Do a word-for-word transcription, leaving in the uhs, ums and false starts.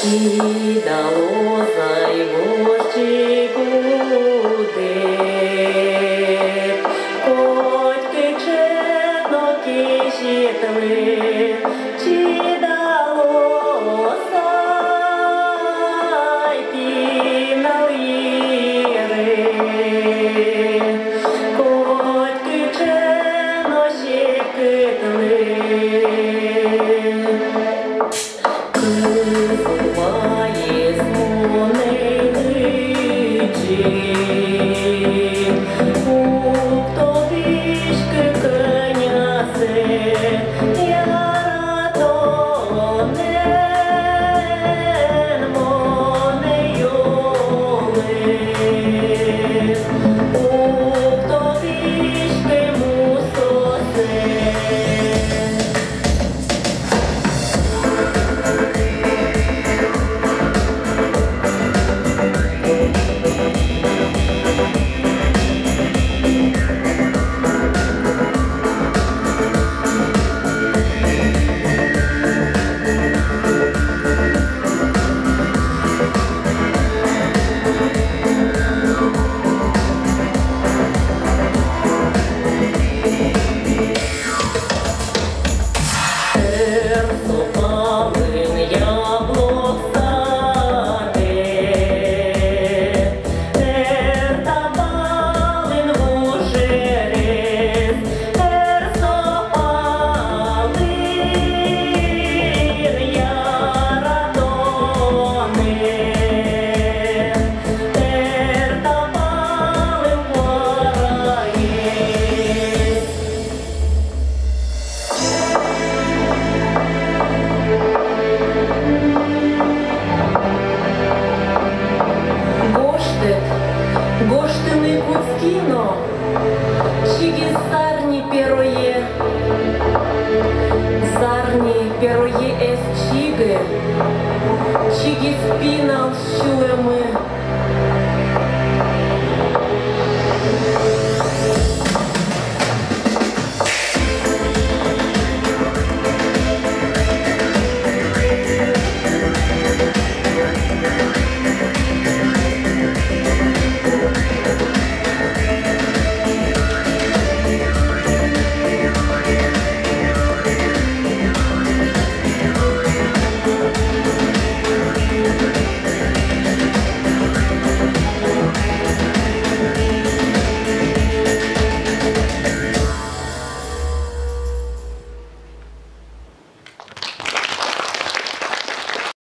Чидалоз ай вож чигудэд, котькыӵе но кезьытлы. Чидалоз ай пинал йыред, котькыӵе но секытлы. Кызыл ваез монэ лыдӟи, уг тодӥськы кӧнясэ яратонэн монэ ёлы, уг тодӥськы мусосэ. Гожтэт, гожтыны кутски но, чигиз зарни перое, зарни перое эз чигы, чигиз пинал сюлэмы.